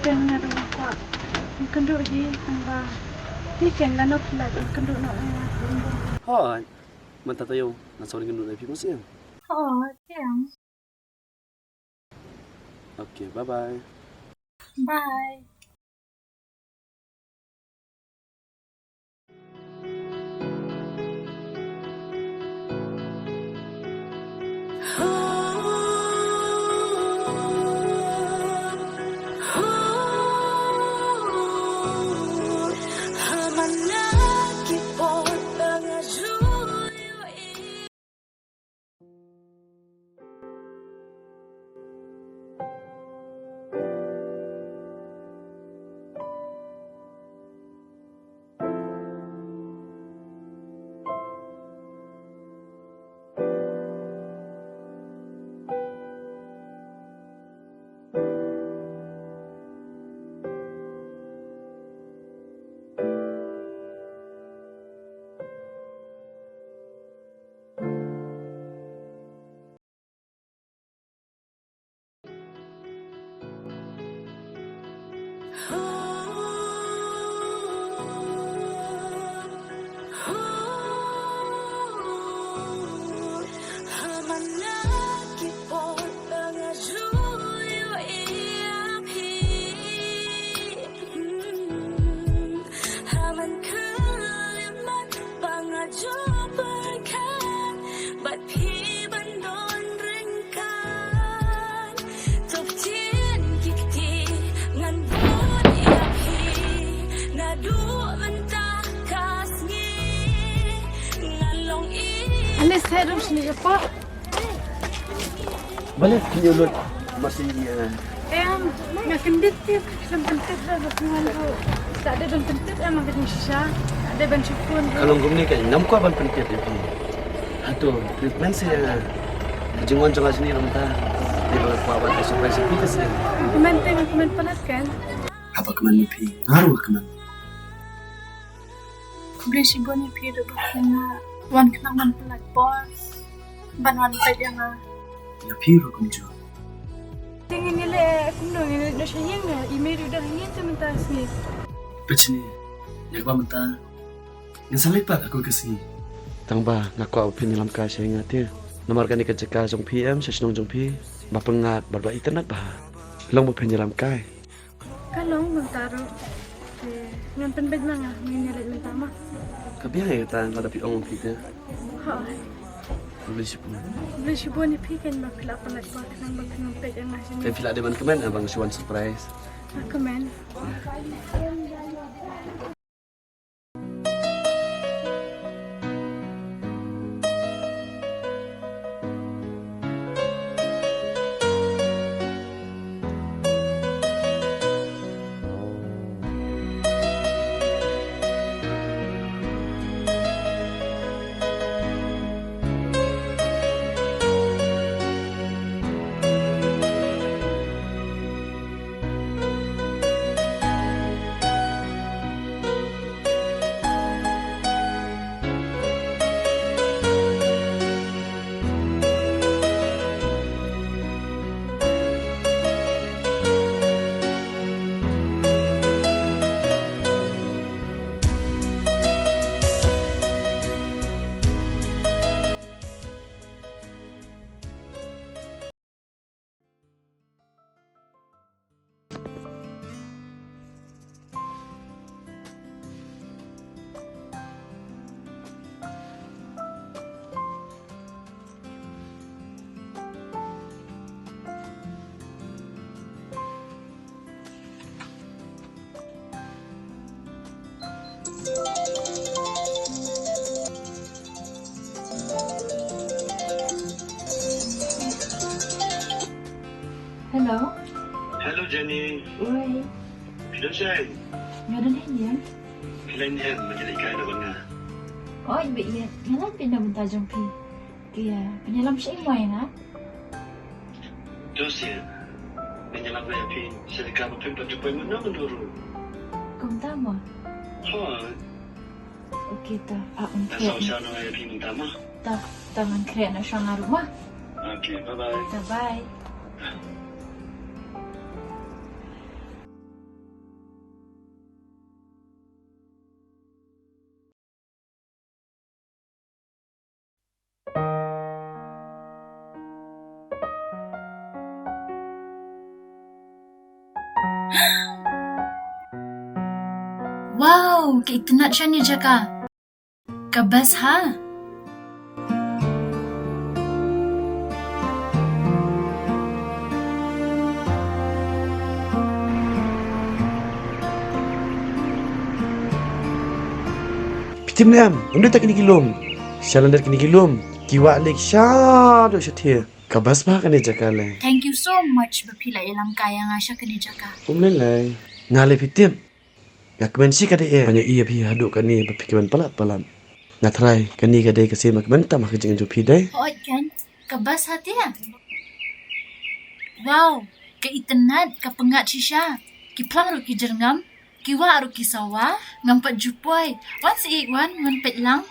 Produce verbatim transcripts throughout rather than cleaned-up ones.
Ken nga ruh nga kwah ïakynduh hi, tang ba phi ken la nop la ïakynduh noh ïa nga. Hooid, mynta taïew ngan sa wan ïakynduh noh ïa phi, mo shisha? Hooid, ken. Okay, bye bye. Bye. Ba nga ju pyrkhat bad phi ban don ryngkat. To ktien ki kti ngan bud ïa phi naduh mynta ka sngi. Ngan long i. Ane sa rum sini ka pa. Balei phi ïa lut masi ïa? Em, nga kyndit te, shem pyntip da ba phi wan ruh. Sa dei ban pyntip em, nga kyndit shisha. Sa dei ban shukun. Ka long kumne ka, ngam kwah ban pyntip ïa phi. Hato treatment sa ïa nga. Ka jingwan jong nga shane mynta, dei ba nga kwah ban surprise ïa phi ka sien. Kmen te, kmen palat kan. Haba kmen ïa phi, nga ruh kmen. Khublei shibun ïa phi ruh ba phi nga wan khnang ban pynlait por ban wan peit ïa nga. Ïa phi ruh kumjuh. Te ngin ïaleh kumno, ngin ïaleh noh sha ïing ne? I mei ruh dang ha ïing te mynta ka sngi. Peit shane, ïa kaba mynta ngin sa leit pat ha kawei ka sngi. Tang ba nga kwah ba phin ïalam kai sha ïing nga te. Namar kane ka jaka jong phi em, sha shnong jong phi, ba pyngngad bad ba itynnad bha. Long ba phin ïalam kai. Ka long mynta ruh. Te ngan pynbeit ma nga, ngin ïaleit mynta ma. Ka biang ïa kata lada phi ong phi te. Ha. Khublei shibun. Khublei shibun ïa phi kan ba phi la pynlait por khnang ba phin peit ïa nga shane. Te phi la dei ban kmen ba nga shu wan surprise. Nga kmen. Hello. Hello, Jenny. Oi. Phi don shaei? Nga don hangne. Phi leit hangne, ma Jenny, kai na bad nga. Oi, ba ïeit. Nga leit pyndonkam bynta jong phi. Ïa, pynïalam sha ïing mo ïa nga? To sha, pynïalam ïa phi, sha ka ba phin pat ju poi mynno mynno ruh. Kumta mo? Hooid. Okay, to, ah, um, ta khreh. Sa sha no ïa phi mynta mo? To, to ngan khreh noh sha nga ruh mo? Okay, bye bye. To, bye. Ka itynnad shane jaka. Ka best ha. Phi tip ne em, ym dei tang kine ki lum. Sha lyndet kine ki lum, ki wah leit shaduh shathie. Ka best bha kane jaka lei. Thank you so much ba phi la ïalam kai ïa nga sha kane jaka. Ym lei lei. Nga lei phi tip. Nga kmen shi ka dei eh ban ïohi ïa phi haduh kane ba phi kmen palat palat. Nga tharai kane ka dei ka sien ba kmen tam ha ka jingim jong phi dei. Hooid Ken, ka best ha te. Wow, ka itynnad, ka pyngngad shisha. Ki phlang ruh ki jyrngam, ki wah ruh ki sawa. Ngam pat ju poi. Wan sih wan, wan peit lang.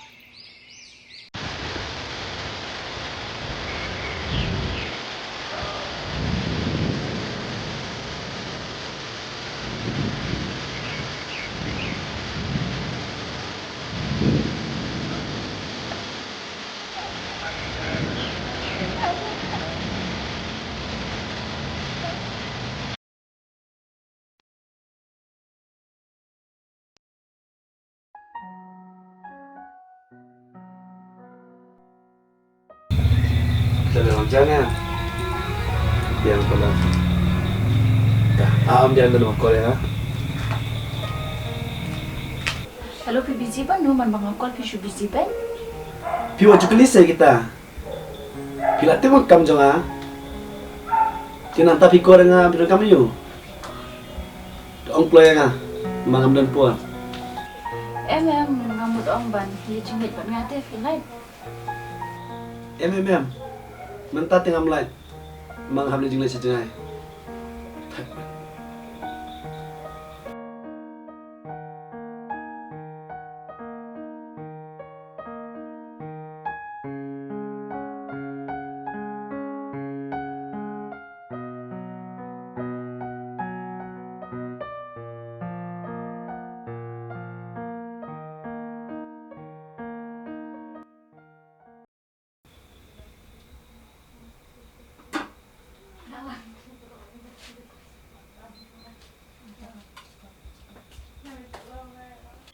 Dah dah jan ya. Yang pala. Dah, am jan dah call ya. Hello, phi busy ban? No man ba nga call phi shu busy ban. Phi wan ju kylli sa kita. Phi la tip ïa ka kam jong nga. Te nangta phi call ïa nga, phi donkam ïa u. To ong kloi ïa nga. Ma ngam don por. Em em, nga mut ong ban ïa jingïeit bad nga te phi lait. Em em em. Mynta te ngam lait. Ma nga hap leit jingleit sha jngai.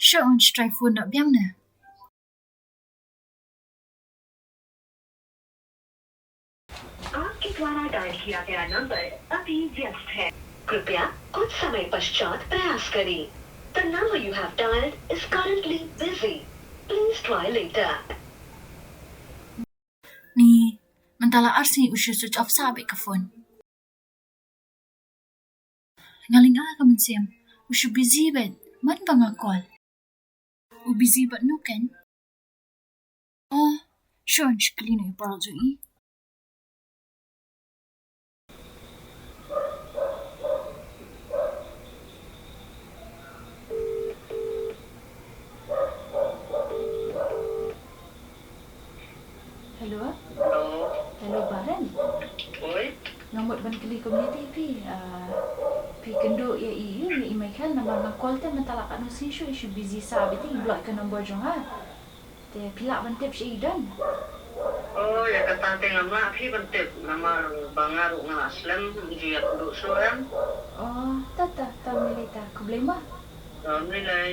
Shuh, ngan try phone noh biang ne. आपके द्वारा डायल किया गया नंबर अभी व्यस्त है। कृपया कुछ समय पश्चात प्रयास करें। The number you have dialed is currently busy. Please try later. Ni, mynta la ar sngi u shu switch off sa beit ka phone. Nga lyngngoh ka mynsiem, u shu busy beit man ba nga call. U busy bad no Ken? Oh, shuh, ngan shu kylli noh ïa u para jong i. Hello? Hello? Hello, Baran? Oi? Nga mut ban kylli kumne te phi, ah, phi kynduh ïa i, ïa i Michael, namar nga call te mynta la katno sngi shuh, i shu busy sa beit te, i block ka number jong nga. Te phi lah ban tip sha i don? Oh, ïa kata te ngam lah phi ban tip, namar ba nga ruh nga lah slem, ju ïa kynduh shuh em. Oh, ta ta, ta ym lei lei ta, khublei mo. Ta ym lei lei.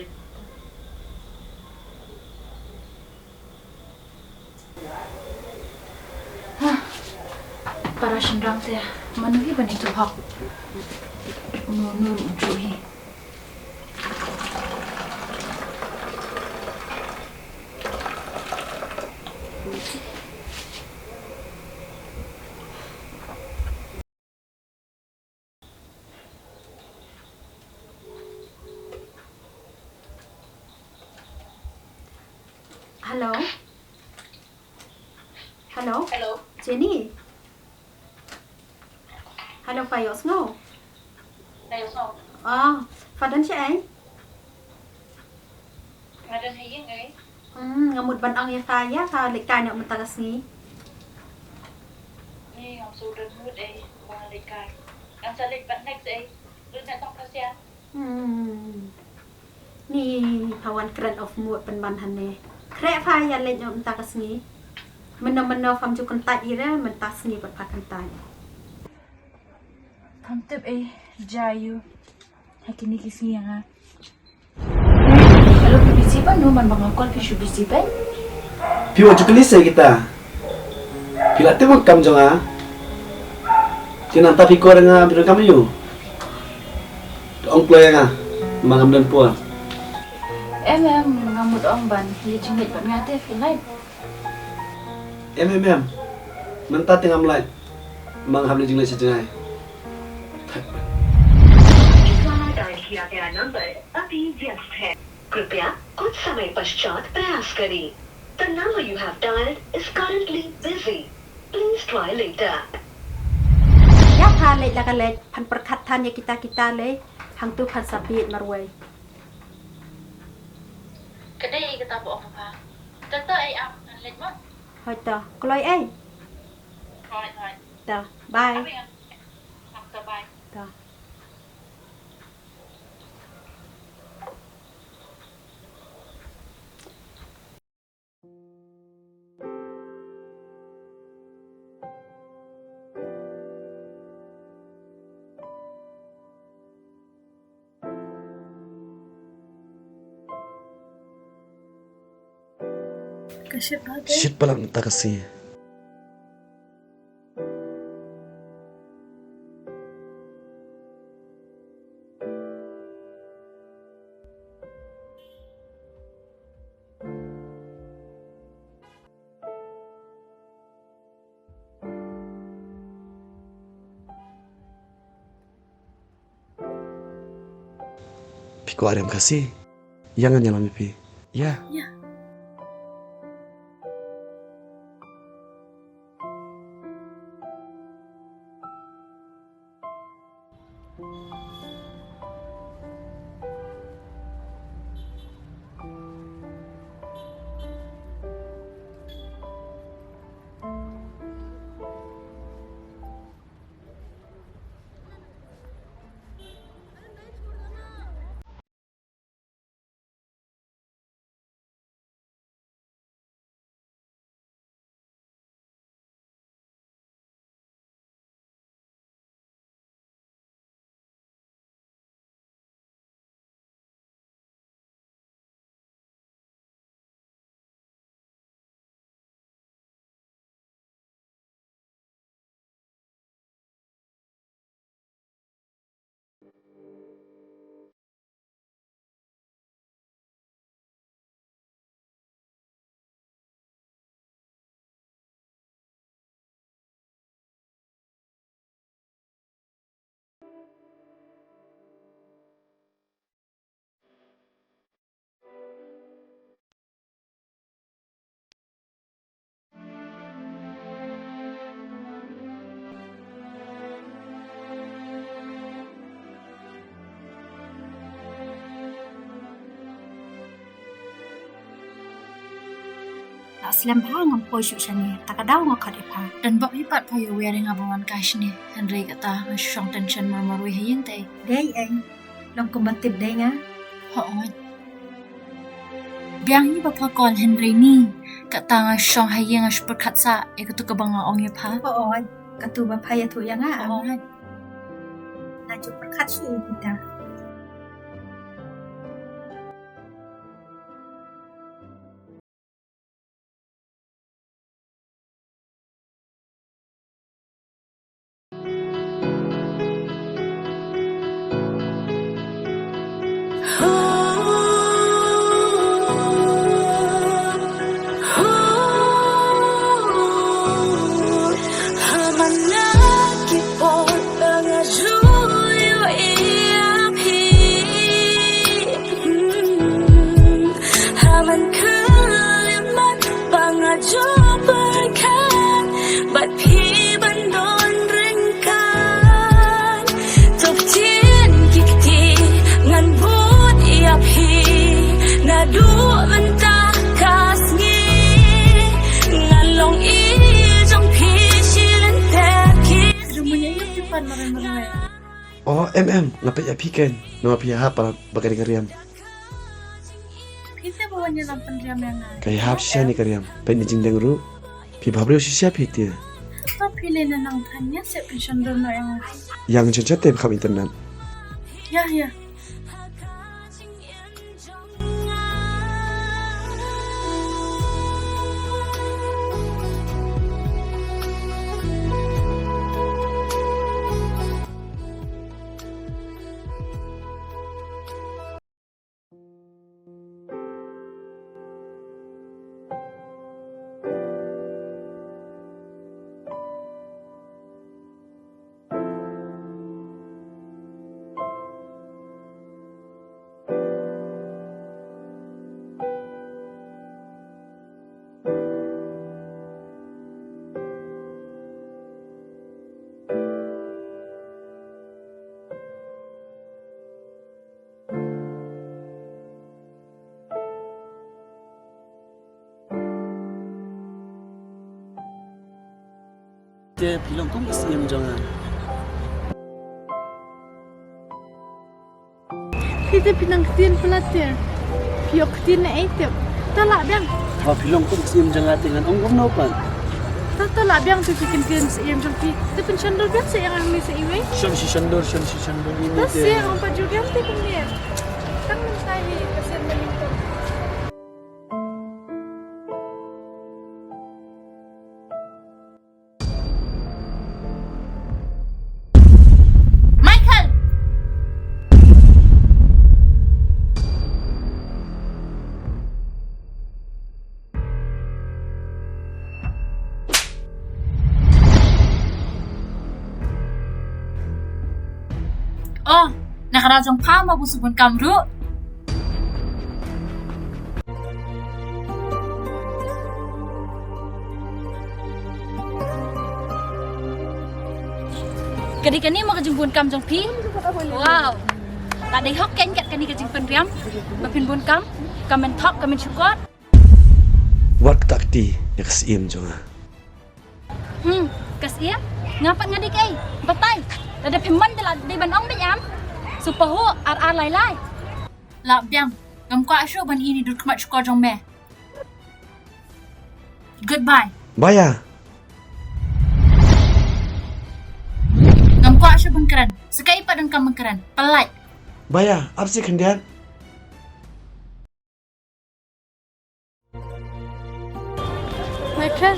Para shynrang te, mano hi ban ïathuh hok? Uno uno ruh u juh hi. Hello. Hello. Hello. Jenny. Hello, pha ïohsngew? Pha ïohsngew. Ah, pha don shaei? Nga don ha ïing ei. Hmm, nga mut ban ong ïa pha ïa pha leit kai noh mynta ka sngi. Ni ngam shu don mood ei ba ngan leit kai. Ngan sa leit bad next ei. Lut na tang ka sia. Hmm. Ni pha wan kren off mood pynban hangne. Khreh pha ïa leit noh mynta ka sngi. Mynno mynno pham ju kyntait ïa re, mynta sngi pat pha kyntait. Pham tip ei, jia ïa u. Ha kine ki sngi ïa nga. Hello, Phi ban, no man ba nga call phi shu busy bad. Phi wat ju kylli sa kita. Phi la tip ong kam jong nga. Te nangta phi call nga, phi donkam ïa u. To ong kloi ïa nga. Ma ngam don por. Em em, nga mut ong ban leit jingleit bad nga te phi leit. Em em em. Mynta te ngam leit. Ma nga hap leit jingleit sha jngai. Thait bad. द्वारा डायल किया गया नंबर अभी व्यस्त है। कृपया कुछ समय पश्चात प्रयास करें। The number you have dialed is currently busy. Please try later. Ïa pha leit la ka leit, phan pyrkhat than ïa kita kita lei, hangtu phan sa bieit marwei. Ka dei kata ba ong pha. Tata ei am phan leit mo. Hoi to, kloi ei. Hoi hoi. To, bye. Am ïa. To bye. To. Ka shit ba te? Shit palat mynta ka sngi. Phi kwah riam Khasi? Ïa ngan ïalam ïa phi. Ïa. Ïa. La slem bha ngam poi shuh shane, ta ka daw nga khot ïa pha. Don bok hi pat pha ïa u ïa ring nga ba wan kai shane, hynrei kata nga shu shong tension mar mar wei ha ïing te. Dei eng. Long kumba tip dei nga. Hooid. Biang hi ba pha call hynrei ni. Kata nga shong ha ïing nga shu pyrkhat sa ïa katu kaba nga ong ïa pha. Hooid. Katu ba pha ïathuh ïa nga. Hooid. Nga ju pyrkhat shuh ïa kita. Hmm, ha man khyllipmat ba nga ju pyrkhat bad phi ban don ryngkat. To ktien ki kti ngan bud ïa phi naduh mynta ka sngi. Ngan long i jong phi shi lynter ki. Oh, em em, nga peit ïa phi ken. Namar phi ïahap palat bad kane ka riam. Phi te ba wan ïalam pynriam ïa nga. Ka ïahap shisha ne ka riam. Peit ne jingdeng ruh. Phi bhabriew shisha phi te. To phi leh na nang than ïa seh pynshon don noh ïa nga. Ïa ngan shon sha te ba kham internet. Ïa ïa. Phi long kum ka siem jong nga. Phi te phi nang ktien palat te. Phi ïoh ktien na ei tip. Ta lah biang. Ba phi long kum ka siem jong nga te ngan ong kumno pat. Ta ta lah biang te phi ktien siem jong phi. Te pynshondur biang sa ïa nga hangne sa iwei. Shon shi shondur, shon shi shondur ine te. Ta siem ong pat jur biang te kumne. Tang mynta hi ka sien mynta. Michael! Oh, na ka daw jong pha ma bun shu bun kam ruh. Ka dei kane mo ka jingbun kam jong phi? Wow. Ka dei hok kein kat kane ka jingpynriam. Ba phin bun kam, ka men thok, ka men shukor. Wat kata kti ïa ka siem jong nga. Hmm, ka siem? Nga pat nga dei kaei? Batai. Lada phim mon te la dei ban ong beit em. Supahu ar ar lai lai. Lah biang. Ngam kwah shuh ban ïohi dur khmat shukor jong me. Goodbye. Bye ah. Ngam kwah shuh ban kren. Sa kaei pat dang kam ban kren. Pynlait. Bye ah, ap sih khyndiat. Michael,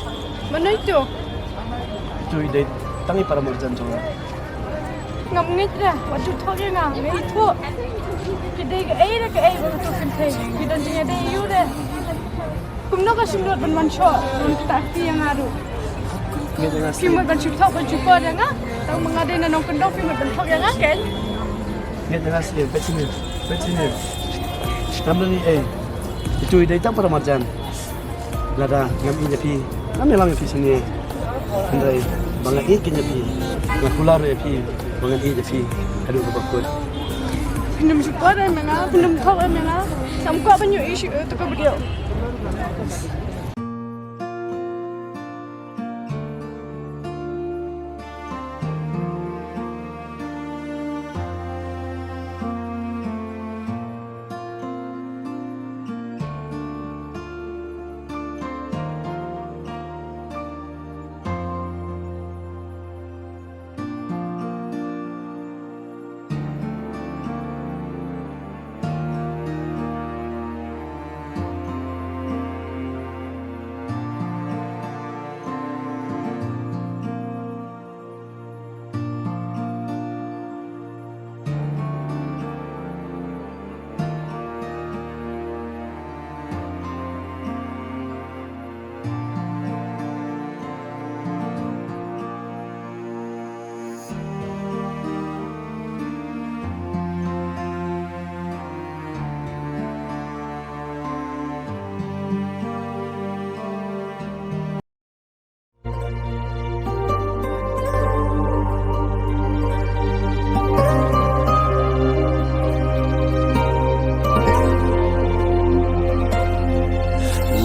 mano itu? Itu i dei tang i para marjan jong nga. Ngam ngeit re, wat ju thok ïa nga, nga ithuh. Ki dei kaei re kaei ba utu kynthei, ki don jingïadei ïa u re. Kumno ka sngewdon ban wan shoh, ban ktah kti ïa nga ruh. Ngeit ïa nga Slim. Phi mut ban shu thok ban shu por ïa nga. Tang ma nga dei na nongkyndong phi mut ban thok ïa nga kein. Ngeit ïa nga Slim, peit sini, peit sini. Ngam don ei ei. Itu i dei tang para marjan. Lada ngam ïeit ïa phi, ngam ïalam ïa phi shane. Hynrei ba nga ïeit kein ïa phi, nga kular ïa phi ba ngan ïeit ïa phi haduh kaba kut. Phin ym shu por ïa nga, phin ym thok ïa nga. Ngam kwah ban ïohi shuh ïa utu ka briew.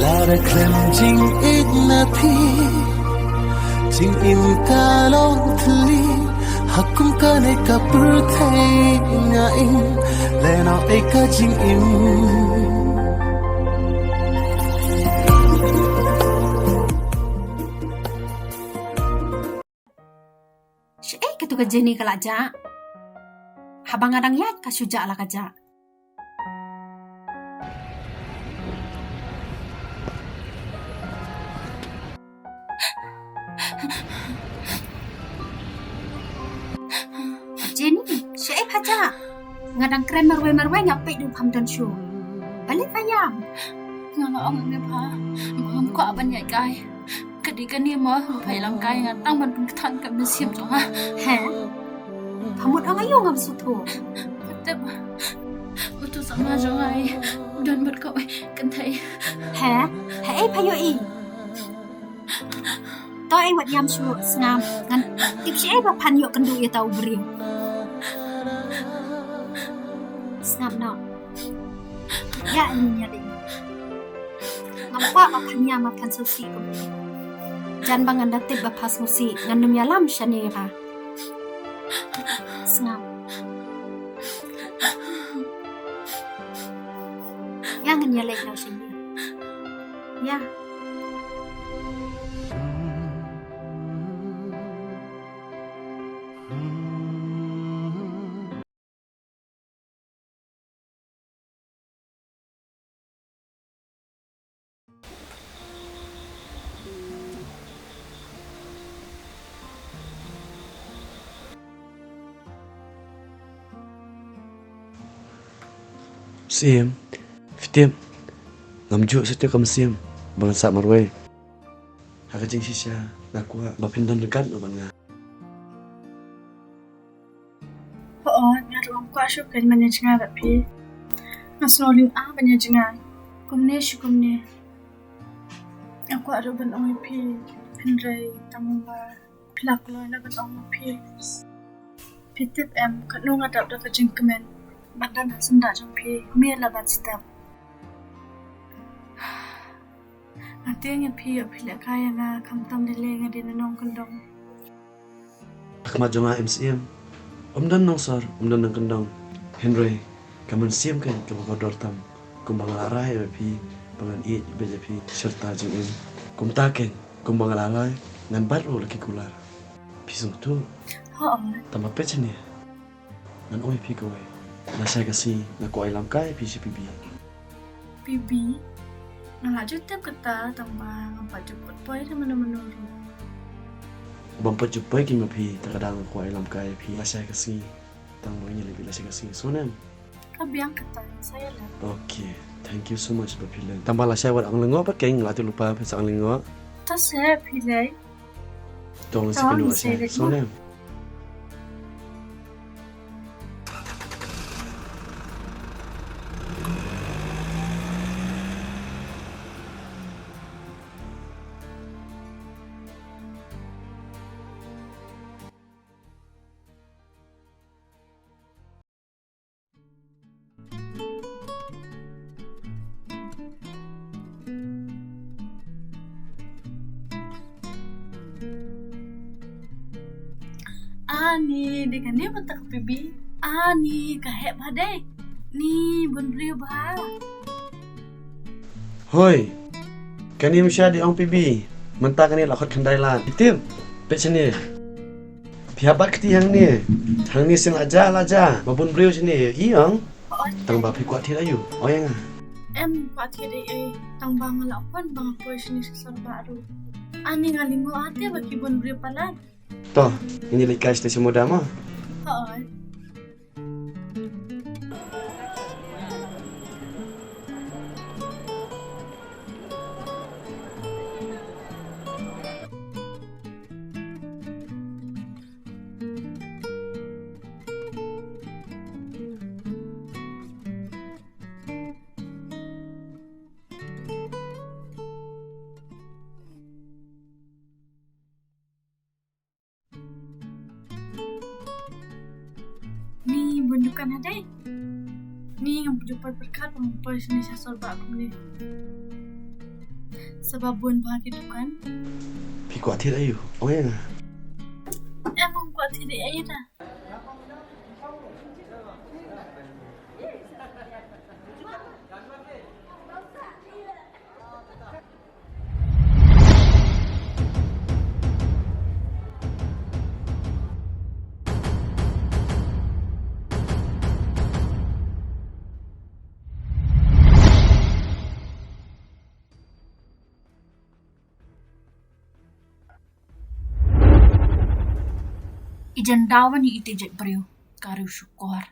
Lada khlem jingïeit na phi, jingim ka long thylli, ha kum kane ka pyrthei nga im, lehnoh ei ka jingim. Shaei katu ka Jenny ka la jah? Haba nga dang ïaid ka shu jah la ka jah. Jenny, shaei pha jah? Nga dang kren marwei marwei nga peit ruh pham don shuh. Balei pha ïam? Nga la ong ïa me pha, ngam kwah ban ïaid kai. Ka dei kane mo, pha ïalam kai nga tang ban pynkthang ka mynsiem jong nga. He? Pha mut ong aïu ngam sngewthuh. Tip. Utu u samla jong nga i don bad kawei ka kynthei. He? Haei pha ïohi? To ei wat ïam shuh, sngap. Ngan tip shaei ba phan ïoh kynduh ïa uta u briew. Sngap noh. Ïa ïa ïa dei. Ngam kwah ba phan ïam ba phan sngewsih kumne. Jan ba ngan da tip ba pha sngewsih, ngan nym ïalam shane ba. Sngap. Ïa ngan ïaleh ïa shane. Ïa. Siem, phi tip, ngam ju sngewthuh ka mynsiem ba ngan sah marwei. Ha ka jingshisha nga kwah ba phin don ryngkat bad nga. Hooid, nga ruh ngam kwah shuh ban ïajngai bad phi. Nga sngew lynga ban ïajngai kumne shi kumne. Nga kwah ruh ban ong ïa phi, hynrei tang ba phi la kloi na ban ong ïa phi. Phi tip em, katno nga dap da ka jingkmen ban don ha syndah jong phi, me la ban step. Nga tieng ïa phi, ïoh phi lehkai ïa nga, khamtam lei lei nga dei na nongkyndong. Ha khmat jong nga, Siem, ym don nongsor, ym don nongkyndong. Hynrei ka mynsiem keiñ kaba kordor tam, kumba nga la rai ïa phi ba ngan ïeit beit ïa phi shirta jingim. Kumta keiñ kumba nga la rai, ngan bat ruh la ki kular. Phi sngewthuh? Hooid. Tang ba peit shane. Ngan ong ïa phi kawei. Lashai ka sngi nga kwah ïalam kai ïa phi sha Pibi. Pibi? Nga la ju tip kata, tang ba ngam pat ju poi da mano mano ruh. Bym pat ju poi keiñ ma phi, te ka dang nga kwah ïalam kai ïa phi lashai ka sngi. Tang ba ngi leh beit lashai ka sngi, sngewnem? Ka biang kata, sa ïa leh. Okay, thank you so much ba phi leh. Tang ba lashai wat ong lyngngoh pat keiñ, nga la tip lypa phi sa ong lyngngoh. To seh phi leh. To ngin sa kynduh lashai, sngewnem? Ani, dei kane mynta ka Pibi. Ani, ka heh bha dei. Ni, bun briew bha. Hoi. Kane mynta dei ong Pibi. Mynta kane la khot khyndai lad. Phi tip. Peit shane. Phi hap bat kti hangne. Hangne sien la ja, la ja. Ba bun briew shane. I ong. Tang ba phi kwah thied aïu? Ong ïa nga. Em kwah thied ei ei. Tang ba nga la ong ba nga poi shane sha Sorbah ruh. Ani nga lyngngoh te ba ki bun briew palat. To, ngin ïa leit kai sha station Mawda mo. Hooid. Ni bun dukan ha dei. Ni ngam ju poi pyrkhat ba ngam poi shane sha Sorbah kumne. Sabab bun bha ki dukan. Phi kwah thied aïu? Ong ïa nga. Em, ngam kwah thied ei ei da. I jan daw ban ïa ite jait briew, ka riew shukor.